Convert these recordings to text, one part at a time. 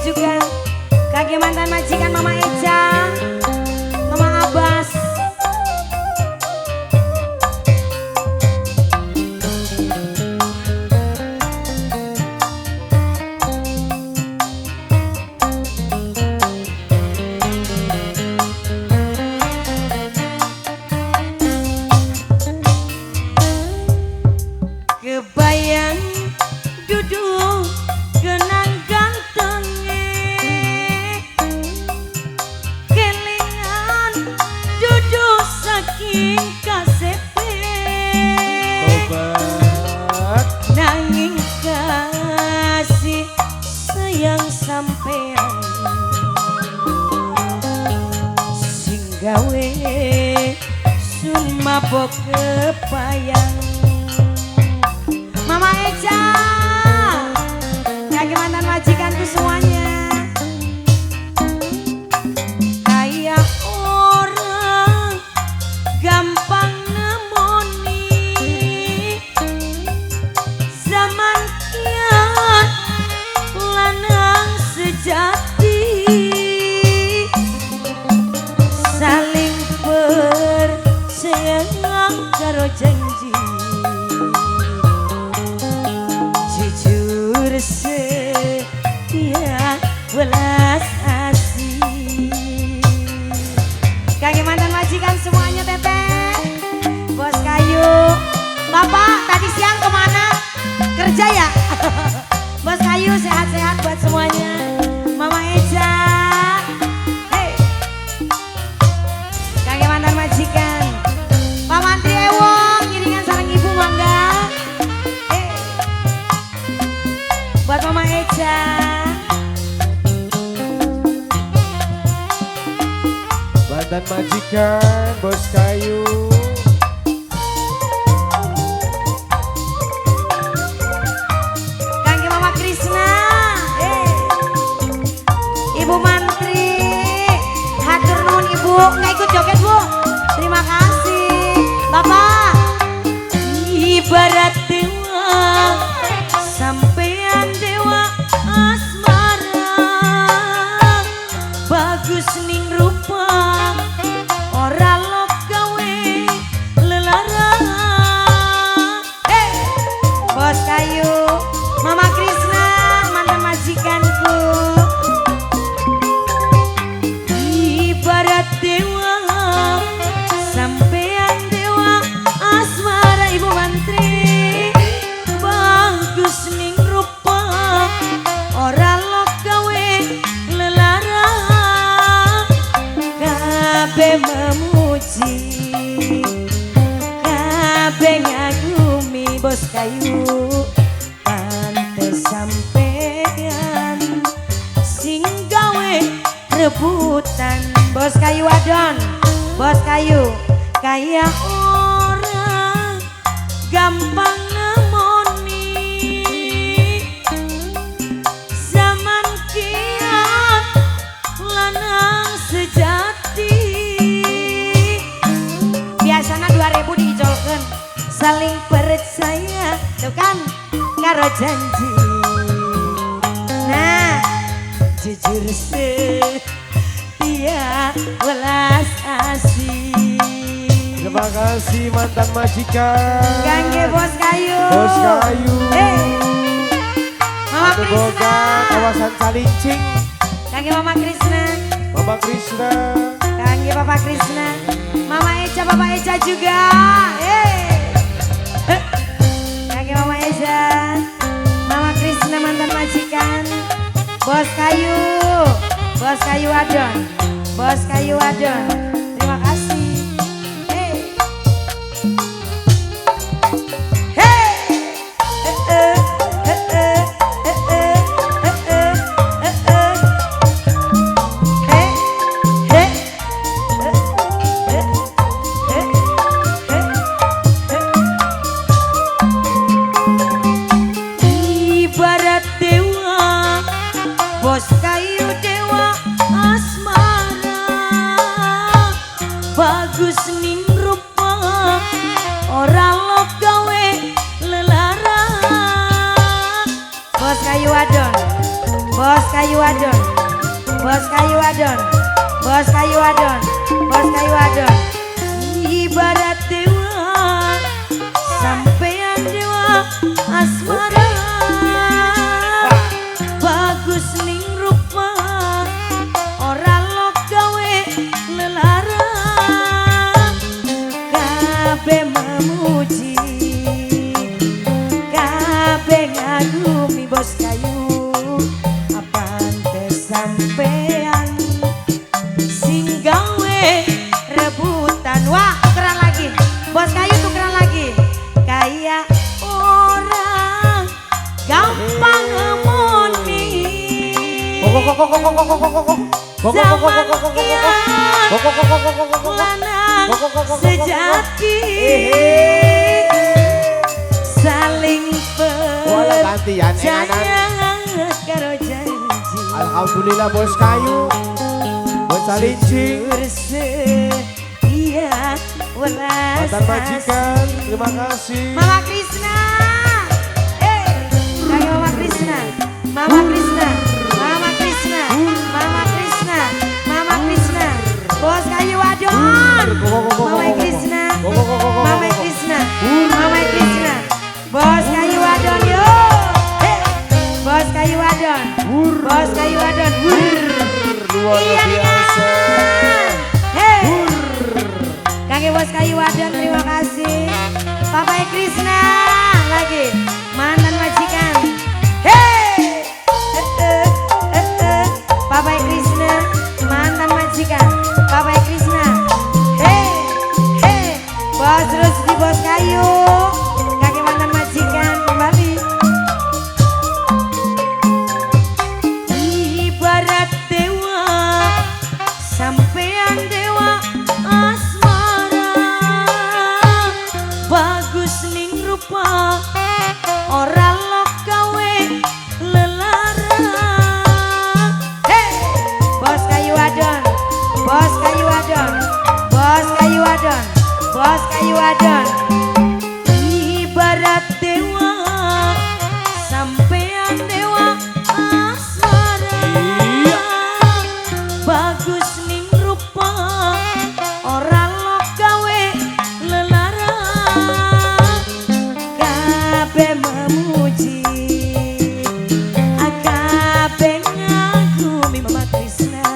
juga. Kage mantan majikan Mama Eca, Mama Abbas. Kebayang duduk kenang gantenge, kelingan duduk saking kasepe, Tobat nanging kasih sayang sampean sing gawe sun mabok kepayang. Mama Eca, kaki mantan majikanku semuanya. Kayak orang gampang nemoni, zaman kian lanang sejati, saling percaya karo janji, jujur setia welas asih. Kaki mantan majikan semuanya, Teteh, Bos Kayu. Bapak tadi siang kemana? Kerja ya? Bos Kayu sehat-sehat buat semuanya. Mama Eca, hey. Kaki mantan majikan Pak Mantri Ewong, ngiringan sareng ibu mangga. Hey. Buat Mama Eca. Mantan majikan Bos Kayu. Kangge Mama Krisna, hey. Ibu Mantri, hatur nuhun Ibu, nggak ikut joget Bu. Terima kasih Bapak. Ibarat dewa, sampean dewa asmara, bagus ning rupa, ora lok gawe lelara. Hey, Bos Kayu, Mama Krisna, mantan majikanku. Ibarat dewa, sampean dewa asmara. Ibu Mantri, bagus ning rupa, ora lok gawe lelara. Kabeh memuji, kabeh ngagumi Bos Kayu. Pantes sampean sing gawe rebutan. Bos Kayu wadon, Bos Kayu kayak orang gampang nemoni, zaman kian lanang sejati. Biasanya 2000 diijolkeun, saling percaya tuh kan karo janji. Nah, jujur setia welas asih. Terima kasih mantan majikan Gangge Bos Kayu. Bos Kayu. Hey. Mama Aduh, Krisna, Boga, kawasan Calincing. Kangge Mama Krisna, Mama Krisna, kangge Papa Krisna, Mama Eca, Papa Eca juga. Hey. Kangge Mama Eca, Mama Krisna mantan majikan, Bos Kayu, Bos Kayu wadon, Bos Kayu wadon. Terima kasih. Hey. Hey. Eh, eh, eh, eh, eh, eh, eh, eh, eh, eh. Hey, hey, eh, eh, eh, eh, eh. Ibarat dewa, Bos Kayu dewa asmara, bagus ning rupa, ora lok gawe lelara. Bos Kayu wadon, Bos kayu wadon, bos kayu wadon, bos kayu wadon, bos kayu wadon. Ibarat dewa, sampean dewa asmara. Bagus ning rupa, ora lo gawe lelara. Kabeh memuji, kabeh ngagumi bos kayu. Apante sampean sing gawe rebutan. Wah, tukeran lagi. Bos kayu tukeran lagi. Kayak orang gampang ngemoni. Zaman kian lanang sejati, saling percaya karo janji. Alhamdulillah bos kayu, bos Calincing, iya, welas mantan majikan, terima kasih. Mama Krishna, kaki Mama Krishna, Mama Krishna, Mama Krishna, Mama Krishna, Mama Krishna, bos kayu wadon, Mama Krishna, Mama Krishna, Mama Krishna, bos kayu wadon yo, bos kayu wadon, bos kayu wadon, luar biasa. Hei, kakek bos kayu wadon terima kasih. Papa Krishna lagi mantan majikan. Hei, Papa Krishna mantan majikan. Papa Krishna. Hei, hei, bos Rusdi bos kayu, kakek mantan majikan kembali. Ibarat dewa, sampean dewa asmara. Bagus ning rupa, ora lo gawe lelara. Hey, bos kayu wadon, bos kayu wadon, bos kayu wadon, bos kayu wadon. Ibarat dewa, sampean dewa asmara. Bagus ning rupa, ora lo gawe lelara. Kabeh memuji, kabeh ngagumi Mama Krishna.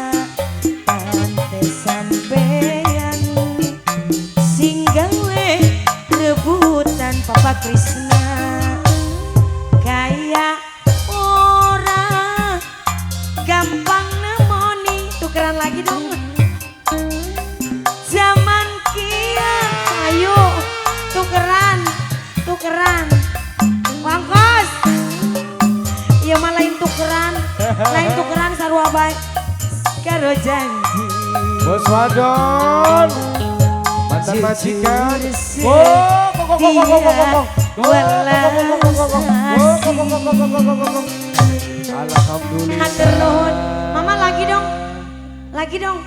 Tante sampean sing gawe rebutan Papa Krishna. Kayak ora gampang nemoni. Tukeran lagi dong. Zaman kian, ayo tukeran, tukeran. Wangkos, iya mah lain tukeran, lain tukeran sarua bae karo janji. Bos wadon, mantan majikan. Alhamdulillah. Hatur nuhun. Mama lagi dong, lagi dong.